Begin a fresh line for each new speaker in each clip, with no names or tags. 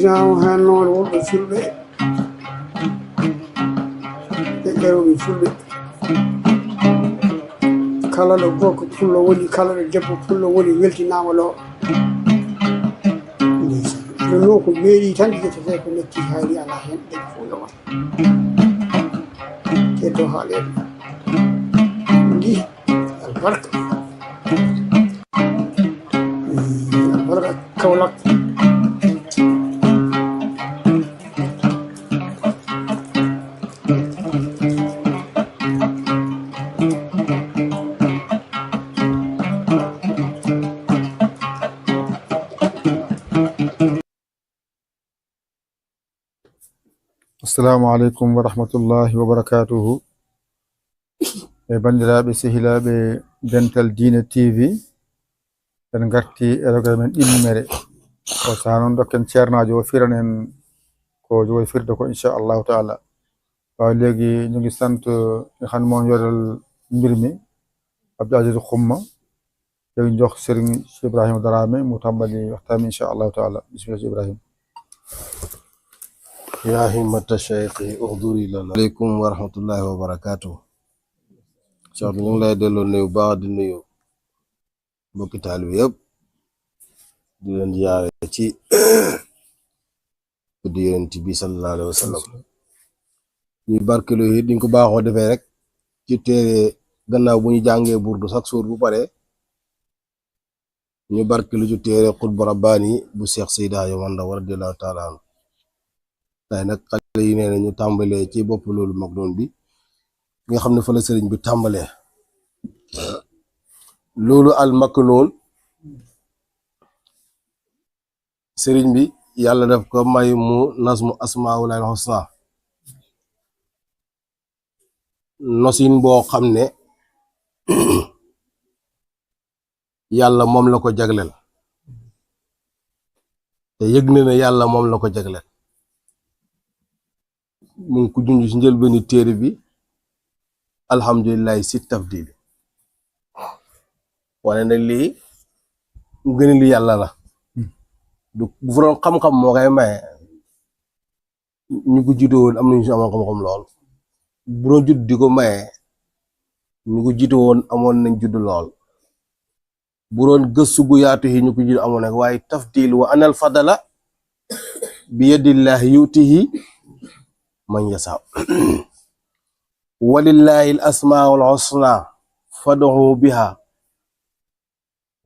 président o han noon wonɓe fulɓe e ƴewɓe fulɓe kala ɗo gorko pullo woni kala ɗo debbo pullo woni weltinama ɗo ɗum ko meeɗi tan jeyetete ko metti haali ala hen ɗen fof yowa keddo haaleɓe ndi albarka albarka Kaolack
Assalamu alaikum wa rahmatullahi wa barakatuhu. Bandiraɓe sehilaɓe Dental Dina TV en garti e rogere men ɗimmere o saha noon dokken ceernajo o firan en ko jogoy firde ko inchallahu taala. Waaw léegi ñu ngi sant nga xam ne moom yoral mbir mi Abdou Aziz Xumma léegi jox Serigne Cheikh Ibrahima Darame mu tàmbali waxtaan mi inchallahu taala. Bismillah Cheikh Ibrahima.
يا همة الشيخ اغدري لنا عليكم ورحمة الله وبركاته. شيخ ñu lay delloo nuyu baax di nuyu mbokki taalibe yëpp di leen ziyaare ci di Yonent bi sallallahu alayhi wa sallam. ñu barkelu yi diñ ko baaxoo defee rek ci téere gannaaw bu ñu jàngee burdu chaque jour bu pare ñu barkelu ci téere Xutbu Rabbaani bu Cheikh Seydi Hadji Omar Ndaw radiyallahu taala anhu. tay nag xale yi nee na ñu tàmbalee ci bopp loolu mag doon bi nga xam ne fa la sëriñ bi tàmbalee loolu al maknuun sëriñ bi yàlla def ko may mu nasmu asmaa'ullahi al-husna nosin boo xam ne yàlla moom la ko jagleel te yëg na ne yàlla moom la ko jagleel mu ngi ko junj ci njëlbeeni téere bi alhamdulillahi si tafdil wane ne lii mu gën li yàlla la du bu fa doon xam-xam moo koy maye ñu ko jiite woon am nañu si amoon xam-xam lool bu doon judd di ko maye ñu ko jiite woon amoon nañ judd lool bu doon gëstu gu yaatu yi ñu ko jiite amoon nag waaye tafdil wa anal fadala bi yadillahi yutihi man yasa walillahi al asmaul husna fad'u biha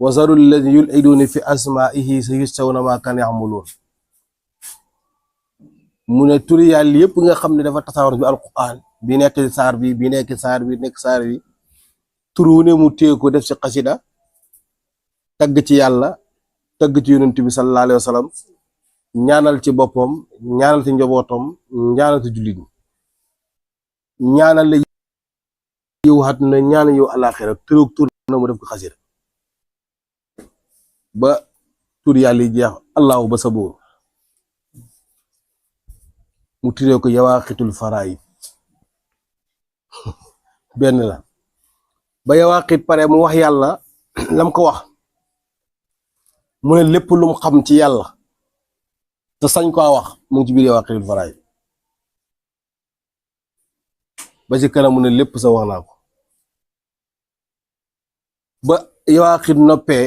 wa zaru alladhina yulhiduna fi asma'ihi sayujzawna ma kanu ya'malun. mu ne turi yàlla yëpp nga xam ne dafa tasaawar bi alquran bi nekk saar bi nekk saar bi nekk saar bi turu ne mu téye ko def ci xasida tagg ci yàlla tagg ci yonent bi sallallahu alayhi wa sallam ñaanal ci boppam ñaanal ci njabootam ñaanal ci jullit ñi ñaanal la yow àdduna ñaanal yow alaxira turoog tur na mu def ko xasida ba tur yàlla yi jeex allahu ba sabuur mu turee ko yawaaqitul faraid benn la ba yawaaqit pare mu wax yàlla lam ko wax mu ne lépp lu mu xam ci yàlla te sañ ko wax mu ngi ci biir yawaaqitul faraid ba ci kanam mu ne lépp sa wax naa ko ba yawaaqit noppee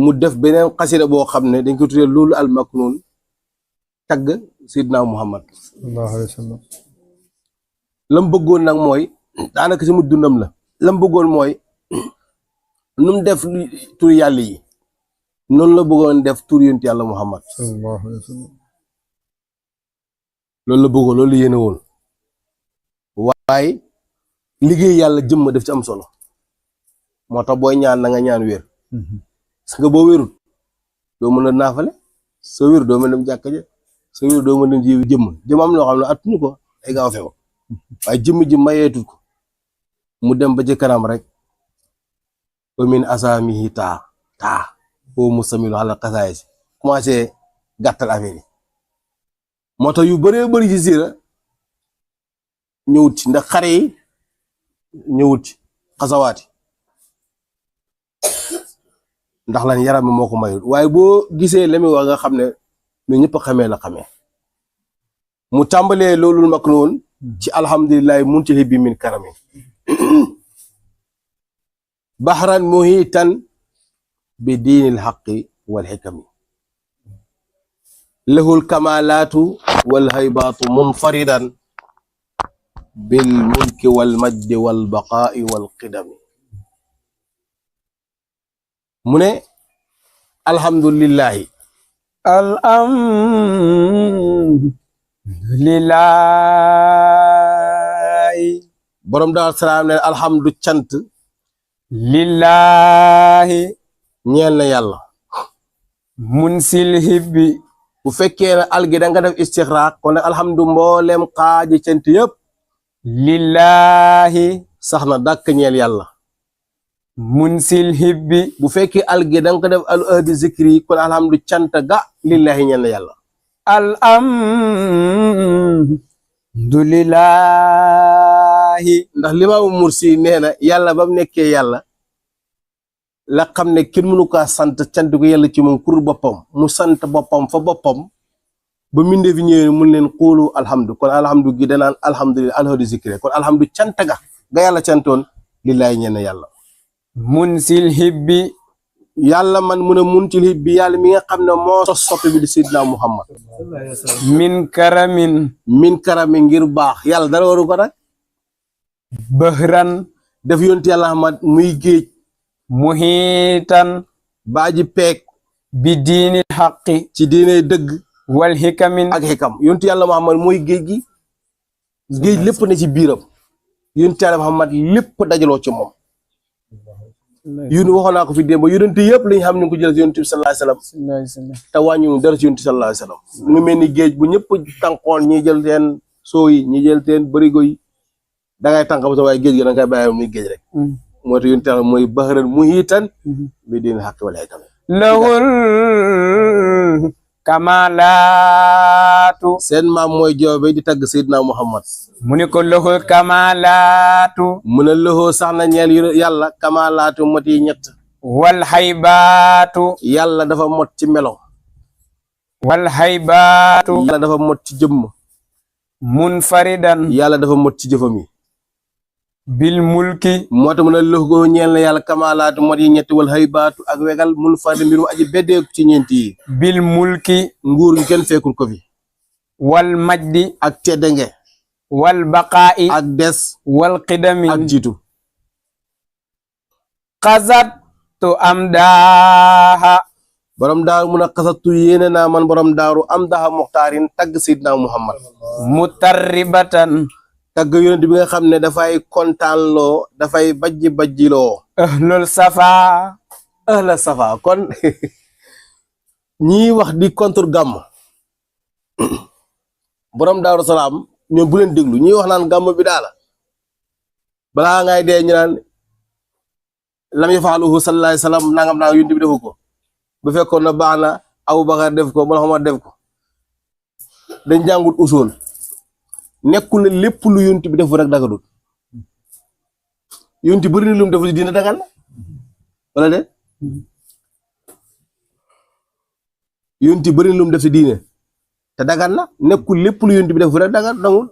mu def beneen xasida boo xam ne dañ ko tuddee loolu al maknuun tagg Seydina Muhammad
sallallahu alayhi wa sallam.
lam bëggoon nag mooy daanaka si mu dundam la lam bëggoon mooy nu mu def tur yàlla yi noonu la bëggoon def tur yonent yàlla Muhammad
sallallahu alayhi wa sallam.
loolu la bëggoon loolu la yéene woon waaye liggéey yàlla jëmm def ci am solo moo tax booy ñaan na nga ñaan wér parce que boo wérut doo mën a naafale soo wér doo mën dem jàkka ja soo wér doo mën dem ji jëmm am loo xam ne attunu ko ay gaaw feew waaye jëmm mayeetut ko mu dem ba ci kanam rek wa min asaamihi taa boo mu samilu ala xasaay si commencé gàttal affaire yi moo tax yu bëree bëri ci siira ñëwut ci ndax xare yi ñëwut ci xasawaati ndax lan yaram mi moo ko mayut waaye boo gisee la muy wax nga xam ne lu ñëpp xamee la xamee mu tàmbalee loolul maknuun ci alhamdulillahi muntahi bi min karami bahran muhitan bi diinil haqqi wal hikami lahul kamalaatu wal haybaatu munfaridan bil mulki wal majdi wal baqaa'i wal qidami mu ne alhamdulillahi
alhamdulillahi
borom Daaru Salaam ne alhamdu cant
lillahi
ñeel na yàlla
munsil hibbi
bu fekkee ne algi da nga def istixraaq kon nag alhamdu mboolem xaaji cant yëpp
lillahi
sax na dàkk ñeel yàlla
munsil hibbi
bu fekkee algi da nga ko def al ahdi zikri kon alhamdu cant ga lillahi ñeel na yàlla
alhamdulillahi
ndax Limaamu Mursi nee na yàlla ba mu nekkee yàlla la xam ne kenn mënu kaa sant cant ko yàlla ci moom kur boppam mu sant boppam fa boppam ba mindee fi ñëwee mun leen xuulu alhamdu kon alhamdu gi danaan alhamdulillah alhamdu zikri kon alhamdu cant ga yàlla cantoon lillahi ñeel na yàlla
munsil hibbi
yàlla man mun a muntil hibbi yàlla mi nga xam ne moo sos soppi bi di Seydina Muhammad
min karamin
min karami ngir baax yàlla dara waru ko nag
bahran
def yonti yàlla Ahmad muy géej
muhitan
baaji peeg
bi diinil haqqi
ci diine dëgg
wal hikamin
ak xikam yonti yàlla Muhammad mooy géej gi géej lépp ne ci biiram yonti yàlla Muhammad lépp dajaloo ci moom yun waxoon naa ko fi démb yonent yëpp lañ xam ñu ko jël ci yonent bi sallallahu alayhi wasallam te wàññiwul dara ci yonent bi sallallahu alayhi wasallam mu ngi mel ni géej bu ñëpp tànkoon ñi jël teen soo yi ñi jël teen bërigo yi da ngay tànk ba sa waaye géej gi da nga koy bàyyi muy géej rek moo tax yonent yàlla mooy bahran muhitan bi diinil haqqi wal hikami
lahul kamalaatu
seen maam mooy joobe di tagg Seydina Muhammad
mu ni ko lahul kamalaatu
mu ne loxoo sax na ñeel yàlla kamalaatu mot yi ñett
wal haybaatu
yàlla dafa mot ci melo
wal haybaatu
yàlla dafa mot ci jëmm
munfaridan
yàlla dafa mot ci jëfam yi
bil mulki
moo tax mu ne loxoo ñeel na yàlla kamalaatu mot yi ñett wal haybaatu ak wegal mun fari mbirum aji beddeeku ci ñeenti yi
bil mulki
nguur gi kenn fekkul ko fi
wal majdi
ak teddange
wal baqaa'i
ak des
wal qidami
ak jiitu
qazattu amdaaha
borom daaru mun a xasatu yéene naa man borom daaru am daha muxtaarin tagg Seydina Muhammad
mutarribatan
tagg yonent bi nga xam ne dafay kontaan loo dafay bajji loo
ahlul safa
ahla safa kon ñii wax di contre gàmm borom Daaru Salaam ñoom bu leen déglu ñii wax naan gàmm bi daala balaa ngay dee ñu naan lam yafaaluhu sallallahu alayhi wasallam nangam naa yonent bi defu ko bu fekkoon na baax na Abubakar def ko Muhammad def ko dañ jàngut usul nekkul ne lépp lu yonent bi defu rek dagadul yonent bëri na lu mu def li dina dagal wala de yonent bëri na lu mu def ci diine te dagan na nekkul lépp lu yonent bi def rek dagan dangul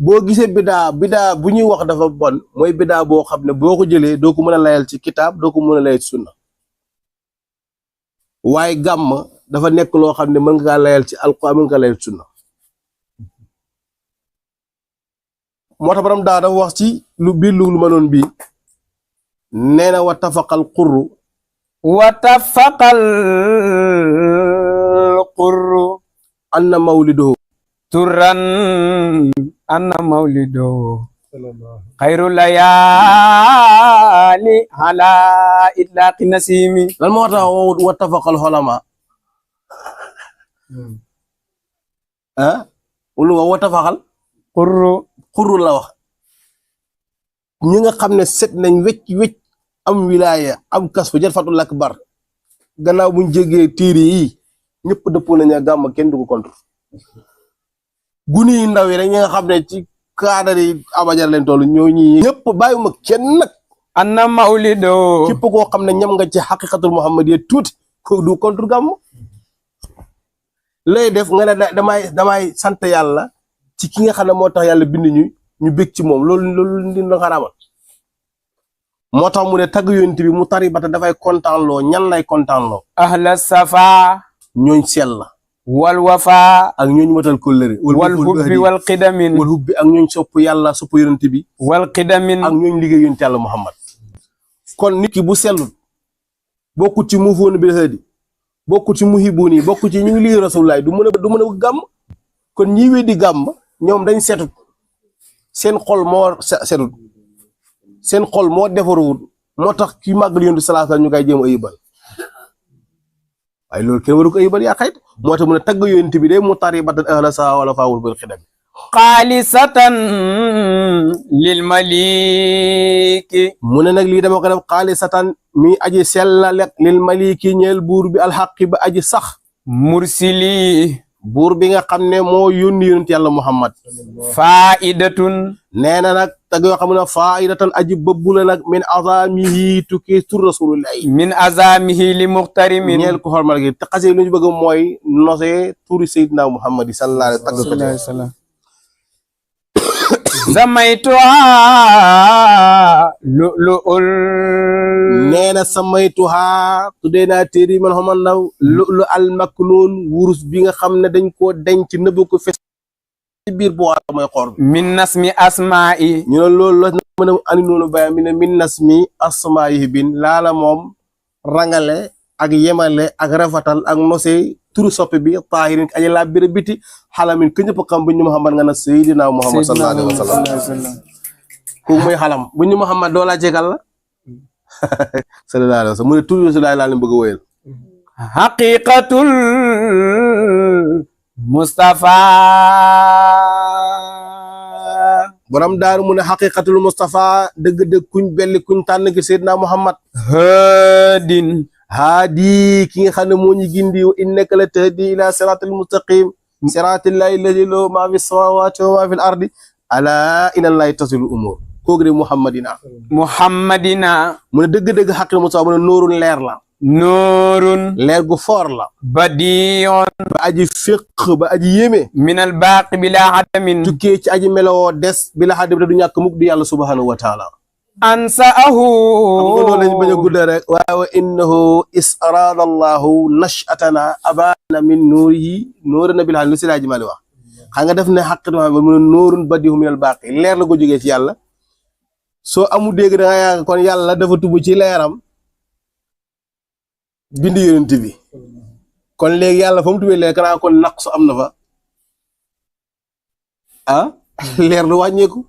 boo gisee bidaa bu ñuy wax dafa bon mooy bidaa boo xam ne boo ko jëlee doo ko mën a layal ci kitaab doo ko mën a layal ci sunna waaye gàmm dafa nekk loo xam ne mën nga kaa layal ci alquran mën nga kaa layal ci sunna moo tax borom daa dafa wax ci lu biir lu mënoon bii nee na wa tafaqal qurru anna mawliduhu
turan anna mawliduhu xayru layaali ala itlaqi nasimi
lan moo tax wa tafaqal xolama wulu wa tafaqal qurru la wax ñi nga xam ne set nañ wecc am wilaya am kas fa jël fatul akbar gannaaw buñ jégee téere yi ñëpp dëppoo nañu gàmm kenn du ko contre guni yi ndaw yi rek ñi nga xam ne ci cadre yi abajar leen toll ñoo ñi ñëpp bàyyiwuma kenn nag
anna mawlido
képp koo xam ne ñam nga ci xaqiqatul muhammad yi tuuti ko du contre gàmm lay def nga ne damay sant yàlla ci ki nga xam ne moo tax yàlla bind ñu bég ci moom loolu ndi la xaraamal moo tax mu ne tagg yonent bi mu tari bata dafay kontaanloo ñan lay kontaanloo
ahla safa
ñooñ sell la
wal wafa
ak ñooñ matal kóllëre
wal hubbi wal qidamin
wal hubbi ak ñooñ sopp yàlla sopp yonent bi
wal qidamin
ak ñooñ liggéey yonent yàlla Muhammad kon nit ki bu sellul bokkut ci mufoon bi hadi bokkut ci muhibuun yi bokkut ci ñu ngi liggéey Rasulullah du mën a gàmm kon ñi weddi gàmm ñoom dañ setut seen xol moo setut seen xol moo defaruwul moo tax ki màggal yonent sallallahu alayhi wasallam ñu koy jéem a ayibal waaye loolu kenn waru ko ayibal yaa xayt moo tax mu ne tagg yonent bi day mu tari batan ahla saa wala faawul bil xidam
xaalisatan lil maliki
mu ne nag lii dama ko def xaalisatan mi aji sellale lil maliki ñeel buur bi alxaqi ba aji sax
mursili
buur bi nga xam ne moo yónni yonent yàlla Muhammad
faidatun
nee na nag tag yoo xam ne faidatan aji bëbbu la nag min azamihi tukki tur rasulullahi
min azamihi li muxtarimin
ñeel ko xormal gi te xasee lu ñu bëgg mooy nosee turi Seydina Muhammad yi sallallahu alayhi wa sallam
samaytuha lu'lu'ul
nee na samaytuha tuddee naa téere yi man xaman naw lu'lu al maknuun wurus bi nga xam ne dañ koo denc nëbb ko fes ci biir boo xam mooy xoor bi
min nasmi asma'i
ñu ne loolu la mën a ani noonu bàyyi mi ne min nasmi asma'i bin laala moom rangale ak yemale ak rafatal ak nose turu soppe bi taahirin aji laa bira biti xalamin ku ñëpp xam bu ñu Muhammad nga na Seydina Muhammad sallallahu alayhi wa sallam kooku mooy xalam bu ñu Muhammad doo laa jegal la sallallahu alayhi wa sallam mu ne turu Rasulullah laa leen bëgg a wóyal
haqiqatul Mustafa
borom daaru mu ne haqiqatul Mustafa dëgg-dëgg kuñ belli kuñ tànn ki Seydina Muhammad
hadin
haadi ki nga xam ne moo ñu gindi wa innaka la tahdi ila siratil mustaqim siratillahi alladi lahu ma fi samawati wa ma fi l ardi ala ila llahi tasilu umur kooku de muhammadina mu ne dëgg-dëgg xaqil Mustafa mu ne nóorun leer la
nóorun
leer gu foor la
badiyon
ba aji fiq ba aji yéeme
min al baaqi bila hadamin
tukkee ci aji meloo des bila hadim te du ñàkk mukk du yàlla subhanahu wa taala
ansaahu
xam nga loolu lañ bañ a guddal rek waaye wa innahu is arada allahu nashatana abana min nuurihi nuurana bil hadi lu si laaji mali wax xam nga def ne xaqit ma mu ne nuurun badihu min al baaqi leer la ko jógee ci yàlla soo amu dégg da nga yaakaar kon yàlla dafa tubb ci leeram bind yonent bi kon léegi yàlla fa mu tubbee leer kanaa kon naqsu am na fa leer lu wàññeeku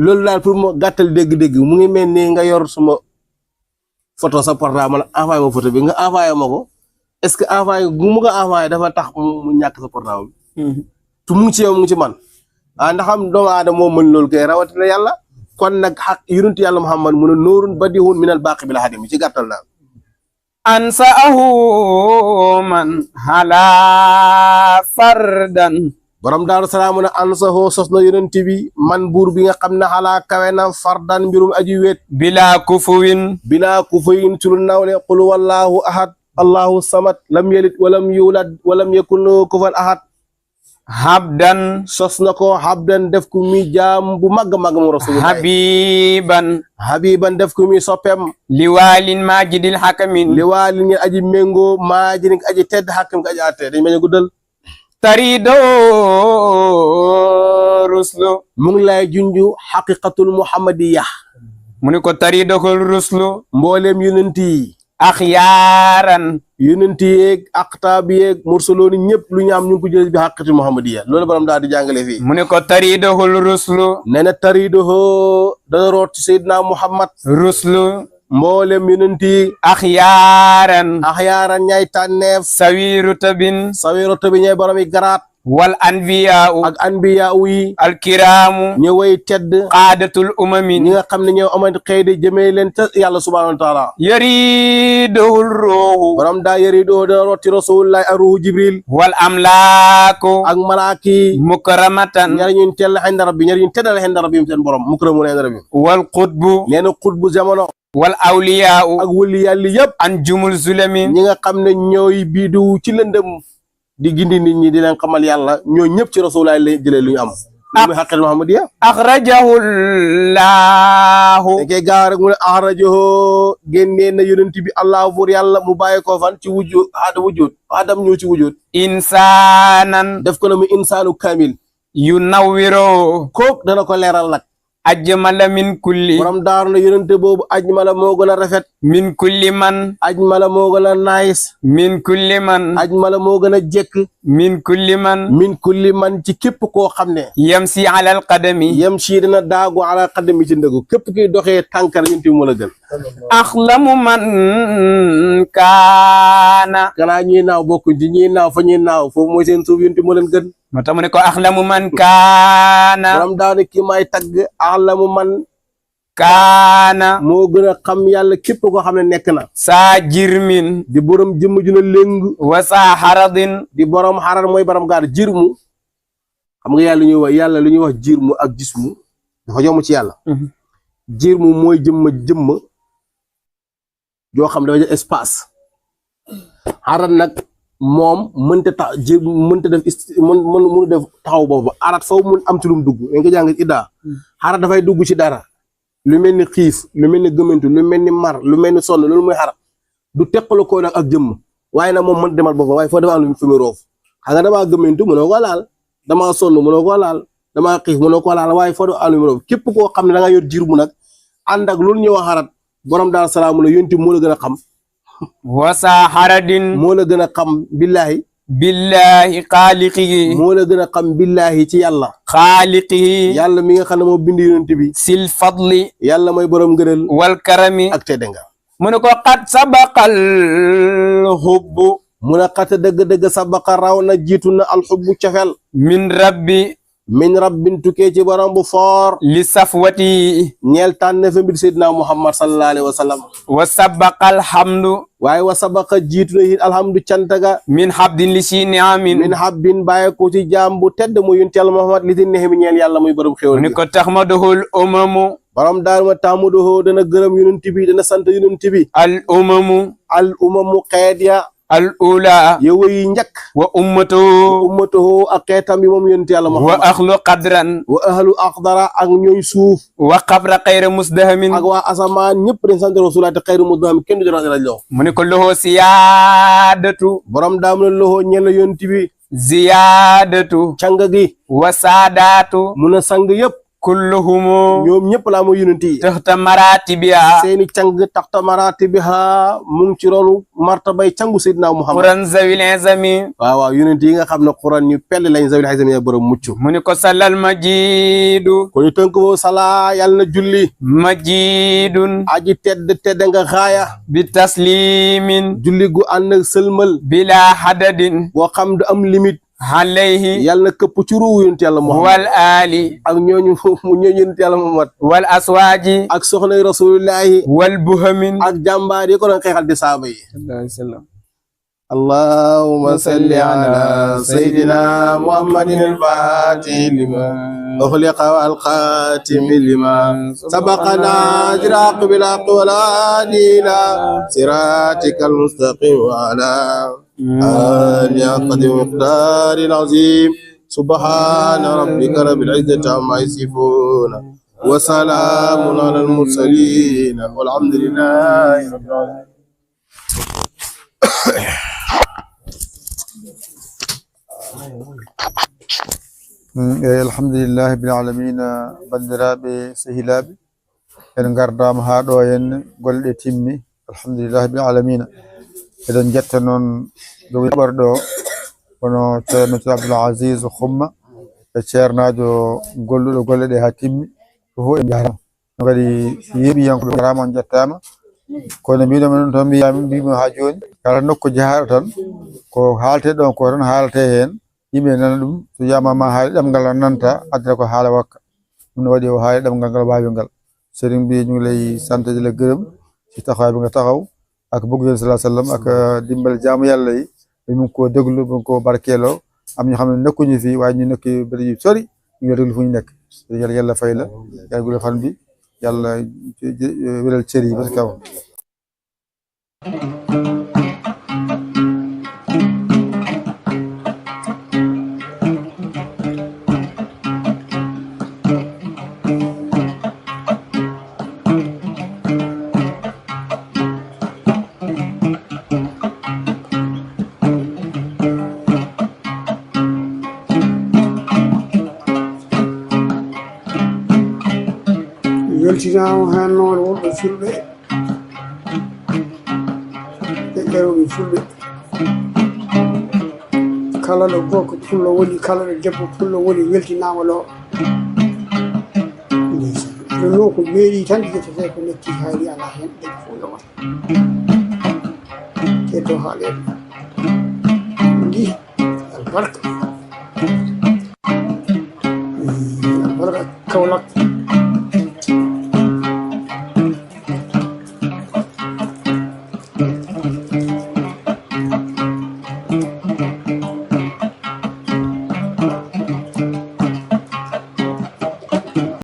loolu daal pour ma gàttal dégg-dégg mu ngi mel ni nga yor suma photo sa portable envoyé ma photo bi nga envoyé ma ko est-ce que envoyé gu mu nga envoyé dafa tax mu ñàkk sa portable bi tu mu ngi ci yow mu ngi ci man ndax am doomu aadama moo mën loolu kay rawatina yàlla kon nag xaq yonent yàlla Muhammad mu ne nóorun badihun minal baaqi bil hadim ci gàttal daal
ansaahu man hala fardan
borom daaru salaam ne ansahoo sos na yonent bi man buur bi nga xam ne xalaa kawe na fardan mbirum aji wéet
bila kufuwin
ci lu nawle qul wallahu ahad allahu samad lam yalid walam yulad walam yakun lahu kufuwan ahad
habdan
sos na ko habdan def ko mi jaam bu màgg màgg mu rasulullah habiban def ko mi soppem
liwaalin majidil hakamin
liwaalin ngeen aji méngoo maajidin aji tedd hakim ko aji atte dañ bañ a guddal
tarido ruslu
mu ngi lay junju xaqiqatul muhammadiya
mu ni ko tarido ko ruslu
mbooleem yonent yi
axyaaran
yonent yeeg aqtaab yeeg mursalooni ñëpp lu ñu am ñu ngi ko jëlee bi xaqiqatul muhammadiya loolu borom daal di jàngale fii
mu ni ko tarido ko ruslu
nee na tarido dana root ci Seydina Muhammad
ruslu
mboolem yonent yi
axyaaran
ñay tànneef
sawiru tabin
tabi ñay borom yi garaat
wal anbiyaa'u
ak anbiyaa'u yi
alkiraamu
ñu way tedd
qaadatul umami
ñi nga xam ne ñoo amante xëy de jëmee leen te yàlla subhanahu wa taala
yaridohul ruuhu
borom daa yaridohu dana rotti rasulullahi ak ruuhu jibril
wal amlaaku
ak malaaki
mukramatan
ñaar ñun tell xenda rabbi ñaar ñun teddal xenda rabbi seen borom mukramu xenda rabbi
wal qutbu
nee na qutbu jamono
wal awliyaa'u
ak wëli yàlla yëpp
an jumul zulami
ñi nga xam ne ñooy biidu ci lëndëm di gindi nit ñi di leen xamal yàlla ñoo ñëpp ci rasulaay la jëlee lu ñu am lu muy xaqil Muhammadiya
akhrajahu Allahu
da ngay gaaw rek mu ne axrajahu génnee na yonent bi allah buur yàlla mu bàyyi ko fan ci wujud adam ñëw ci wujud
insanan
def ko na mu insaanu kamil
yunawwiru
kook dana ko leeral nag
ajmala min kulli
borom daaru na yonente boobu ajmala moo gën a rafet
min kulli man
ajmala moo gën a nice
min kulli man
ajmala moo gën a jekk
min kulli man
min kulli man ci képp koo xam ne
yamsi ala alqadami
yem sii dina daagu ala xaddami ci ndëgu képp kuy doxee tànkar yonente bi moo la gën
akhlamu man kaana
ganaa ñuy naaw bokkuñ ci ñuy naaw fa ñuy naaw foofu mooy seen suuf yonente moo leen gën
moo tax mu ne ko akhlamu man kaana
borom daane kii may tagg axlamu man
kaana
moo gën a xam yàlla képp koo xam ne nekk na
saa jirmin
di borom jëmm ju na léng
wa saa haradin
di borom xarar mooy borom gaar jirmu xam nga yàlla lu ñuy wax jirmu ak jismu dafa yomb ci yàlla jirmu mooy jëmm joo xam dafa jël espace xarar nag moom mënta tax jir mënta def mënu def taxaw boobu arat foofu mun am ci lu mu dugg dañ ko jàng iddaa xarat dafay dugg ci dara lu mel ni xiif lu mel ni gëmantu lu mel ni mar lu mel ni sonn loolu mooy xarat du teqalu ko nag ak jëmm waaye nag moom mën demal boppam waaye foo dafa am lu fi mu roof xam nga damaa gëmantu mënoo ko laal damaa sonn mënoo ko laal damaa xiif mënoo ko laal waaye foo dafa am lu mu roof képp koo xam ne da nga yor jir mu nag ànd ak loolu ñuy wax xarat borom daal salaamu la yonti moo la gën a xam
wasa haradin
moo la gën a xam
billahi xaaliqihi
moo la gën a xam billahi ci yàlla
xaaliqihi
yàlla mi nga xam ne moo bind yonent bi
sil fadli
yàlla mooy borom gënal
wal karami
ak tedde nga
mu ne ko qad sabaqal hubbu
mu ne xat dëgg-dëgg sabaqa raw na jiitu na alxubbu cofel min rabbin tukkee ci borom bu foor
li safwati
ñeel tànn fa mbir seydina muhammad sallallahu alayhi wa sallam
wa sabaqal hamdu
waaye wa sabaqa jiitu na it alhamdu cantaga
min habdin li si niamin
min habbin bàyyi ko ci jaam bu tedd mu yonent yàlla muhammad li ti nexe mi ñeel yàlla muy borom xéwal
ni ko taxmaduhul umamu
borom daal ma taamudohoo dana gërëm yonent bi dana sant yonent bi
al umamu
xeet ya
al ula
yow yi njëkk
wa ummatuhu
ak xeetam yi moom yonent yàlla Muhammad
wa ahlu qadran
wa ahlu aqdara ak ñooy suuf
wa qabra xayra musdahamin
ak waa asamaan ñëpp dañ sant rasulaat te xayra musdaham kenn du jot a loo
mu ne ko loxo siyaadatu
borom daam na loxo ñeel na yonent bi
ziyaadatu
càng gi
wa saadaatu
mun a sang yëpp
kulluhumu
ñoom ñëpp laa mooy yonent yi
taxta maratibiha
seeni càng taxta maratibiha mu ngi ci rolu martabay cangu Seydina Muhammad
quran zawil azami
waaw yonent yi nga xam ne quran ñu pell lañ zawil azami ya borom mucc
mu ni ko salal majidu
ko ñu tënk boo sala yàlla na julli
majidun
aji tedd nga xaaya
bi taslimin
julli gu ànd ak sëlmal
bila hadadin
boo xam du am limite
alayhi
yàlla na këpp ci ruu yonent yàlla Muhammad
wal ali
ak ñooñu yonent yàlla Muhammad
wal aswaaji
ak soxnay rasulillahi
wal buhamin
ak jàmbaar yi ko doon xeexal di saaba yi
sallallahu alayhi wa sallam
allahumma salli ala sayyidina muhammadin al-fatih lima ukhliqa wal khatim lima sabaqana ajraq bil aqwalina siratikal mustaqim wa ala آل قدر مقدار العظيم سبحان ربك رب العزة عما يصفون وسلام على المرسلين والحمد لله رب العالمين
الحمد لله رب العالمين bandiraɓe sehilaɓe en gardama ha ɗo henna golle timmi alhamdulillah rabbil alamin eɗen jetta noon jogi ɓorɗo kono ceerno Abdoul Aziz Xumma e ceernajo golluɗo golle ɗe ha timmi to ho e jarama no kadi yeeɓiyankoɓe jarama on jettama kono mbiɗoma noon to mbimo ha joni kala nokku jahaɗo tan ko haalte ɗon ko tan haalate hen yimɓe nana ɗum so wiyama haali ɗemgal nanta addata ko haala wakka ɗum ne waɗi o haali ɗemgal ngal wawi ngal sëriñ bi ñu ngi lay sant di la gërëm ci taxawaay bi nga taxaw ak bëgg yonent sallallahu alayhi wasallam ak dimbal jaamu yàlla yi ñu ngi ko déglu bu ko barkeeloo am ñu xam ne nekkuñu fii waaye ñu nekk bëri yu sori ñu ngi déglu fu ñu nekk yàlla fay la yàlla guddal fan bi yàlla wéral cër yi ba ci kaw
weltinama hen noon wonɓe fulɓe e ƴewɓe fulɓe kala ɗo gorko pullo woni kala ɗo debbo pullo woni weltinama ɗo ɗum noon ko meeɗi tan ƴettete ko lekki haali ala hen ɗen fof yowa keddo haaleɓe ndi albarka albarka Kaolack